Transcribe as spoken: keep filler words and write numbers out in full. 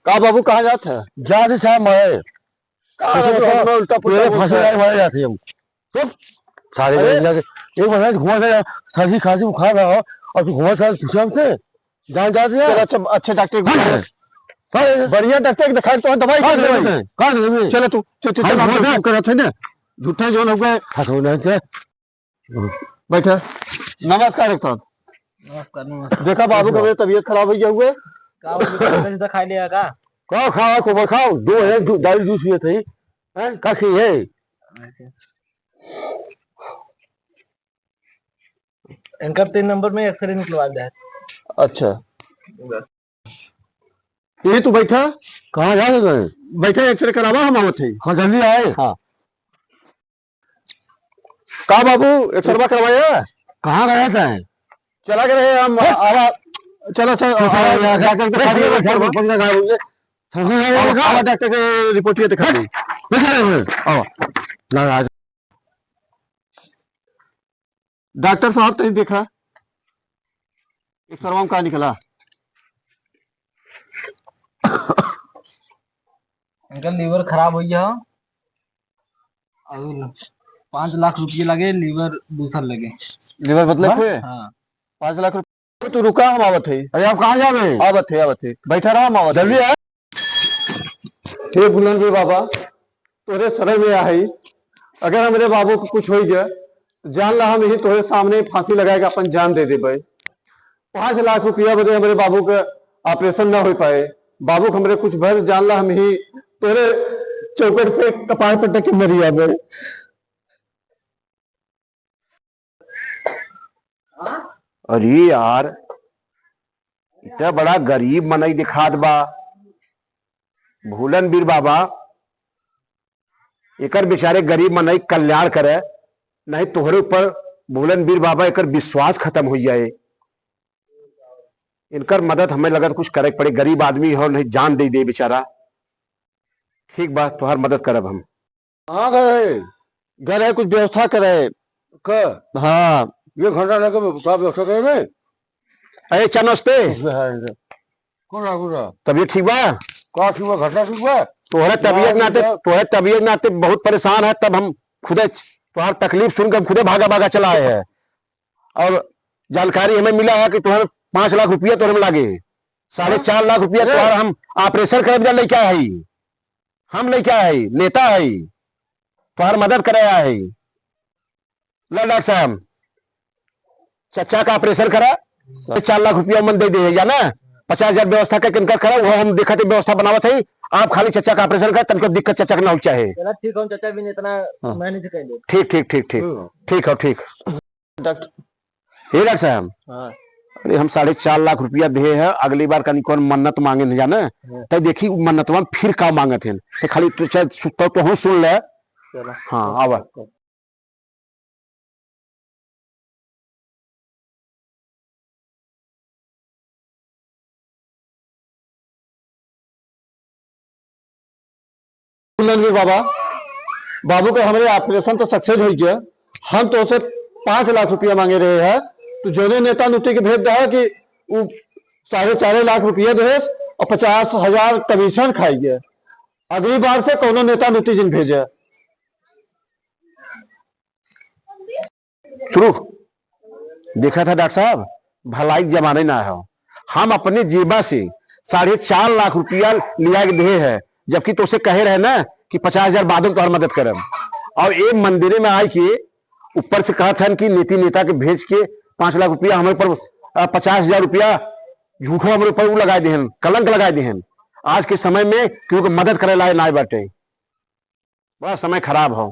का बाबू, कहाँ जात है? जात है साहब, मैं। का तो बाबू, तो हम उल्टा पुल्टा तेरे बोलते फंसे हैं। जाए, मारे जाते हैं हम। चुप। सारे अरे। बन जाके, एक बार घुमा दे यार, सर्दी खांसी बुखार रहा हो, और तू घुमा सारे पूछे हमसे, जान जात है यार। चल, अच्छा, अच्छे डॉक्टर को हाँ। दिखा। हाँ। बढ़िया डॉक्टर को दिखा, तो दवाई कहाँ कर दे दवाई? भाई? कहाँ दे भाई? चलो तू, चल, चल, हाँ, चल, हम घुमा दे। काम करत है ना, झूठा जो लोग है। हाँ, समझ में आते हैं। बैठा। नमस्कार डॉक्टर साहब। नमस्कार, नमस्कार। देखा बाबू का मेरी तबीयत खराब हो गया हुए। का हो गया? कुछ दिखाई लिया का? का खावा को खाओ, दो है, दो, दारू जूस पिए थे। हैं? का खी है? अच्छा। इनका तीन नंबर में एक्सरे निकलवा दे। अच्छा। ये तू बैठा। कहाँ जा रहे हैं? बैठा, एक्सरे करावा, हम आवत है। हाँ, जल्दी आए। हाँ। का बाबू, एक्सरवा करवाया? कहाँ गया था? चला गए रहे हम, हट। आवा, चला सर, तू तो आवा, यहाँ डॉक्टर के दिखा दिया, बैठा, बैठा, बैठा, बैठा, बैठा। आवा, आवा, डॉक्टर के रिपोर्ट ये दिखा दी। बैठा रहे हैं। आवा। ना, ना। डॉक्टर साहब, तनी देखा, एक्सरवा में का निकला? इनका लीवर खराब हो गया और पाँच लाख रुपये लगे, लीवर दूसर लगे। लीवर बदले हाँ? हुए? हाँ। पाँच लाख रुपये। तू रुका, हम आवत है। अरे, आप कहाँ जा रहे हैं? आवत है, आवत है, बैठा रहा, हम आवत जल्दी है। आए। हे भूलन बीर बाबा, तोरे शरण में आई, अगर हमरे बाबू को कुछ होइ गया, जान ला हम यही तोरे सामने फांसी लगाए के अपन जान दे देबे। पाँच लाख रुपया बदे हमरे बाबू का ऑपरेशन ना हो पाए, बाबू के हमरे कुछ भर, जान ला हम ही तोरे चौकट पे कपार पटक के मरी जाबे। अरे यार, इतना बड़ा गरीब मनई दिखात बा। भूलन बीर बाबा, एकर बेचारे गरीब मनई कल्याण करे, नहीं तोहरे ऊपर भूलन बीर बाबा एकर विश्वास खत्म हो जाए। इनकर मदद हमें लगत कुछ करे के पड़े, गरीब आदमी हो, नहीं जान दे दे बेचारा। ठीक बा, तोहार मदद करब हम। कहाँ गए? गए रहे कुछ व्यवस्था करे। क? हाँ। ये घंटा लगे का व्यवस्था करे में? अरे, चा नमस्ते। कौन रहा, कौन रहा? तबीयत ठीक बा? का ठीक बा? घटना ठीक बा? तोहरे तबीयत ना, नाते, ना। तोहरे तबीयत नाते बहुत परेशान है, तब हम खुदे तोहार तकलीफ सुन के हम खुदे भागा भागा चला आए हैं। और जानकारी हमें मिला है कि तोहरे पाँच लाख रुपया तोहरे में लागे, साढ़े चार लाख रुपया अरे। तोहर हम ऑपरेशन करे बदे लइका है। हम लइका है, नेता है, तोहार मदद करे आए है। ला डॉक्टर साहब, चचा का ऑपरेशन करा, चार लाख रुपया मन दे दे, या ना? पचास हजार व्यवस्था करके इनका करा, वो हम देखत है व्यवस्था बनावत है। आप खाली चचा का ऑपरेशन करा, तनको दिक्कत चचा के ना हो चाहे। चला ठीक हो, चचा भी इतना हाँ। मैनेज कर लो। ठीक, ठीक, ठीक, ठीक। हम्म। ठीक हो, ठीक। डॉक्टर। हे डॉक्टर साहब, हाँ। अरे हम साढ़े चार लाख रुपया दे है, अगली बार कहीं कौन मन्नत मांगे नहीं जाने, हाँ। तब देखी मन्नतवा में फिर का मांगत हैं, तो खाली तू चाहे सु-, तो, तो हम सुन ले। चलो। हाँ, आवा। बोलन भी बाबा, बाबू के हमरे ऑपरेशन तो सक्सेस हो गया, हम तोसे पाँच लाख रुपया मांगे रहे हैं, तू जौने नेता नुती के भेज दे कि उ साढ़े चार लाख रुपया देस और पचास हजार कमीशन खाई गया। अगली बार से कौनो नेता नुती जिन भेजे। शुरू। देखा था डॉक्टर साहब, भलाई के जमाने ना हो। हम अपने जेबा से साढ़े चार लाख रुपया लिया के दे है, जबकि तोसे कहे रहे ना कि पचास हजार बाद में तोहर मदद करब। और ये मंदिरे में आए के ऊपर से कहत हन कि नेती नेता के भेज के पाँच लाख रुपया हमरे पर, अ, पचास हजार रुपया झूठो हमरे ऊपर उ लगा देहन, कलंक लगा देहन। आज के समय में केहू के मदद करे लायक ना बाटे। बड़ा समय खराब हो।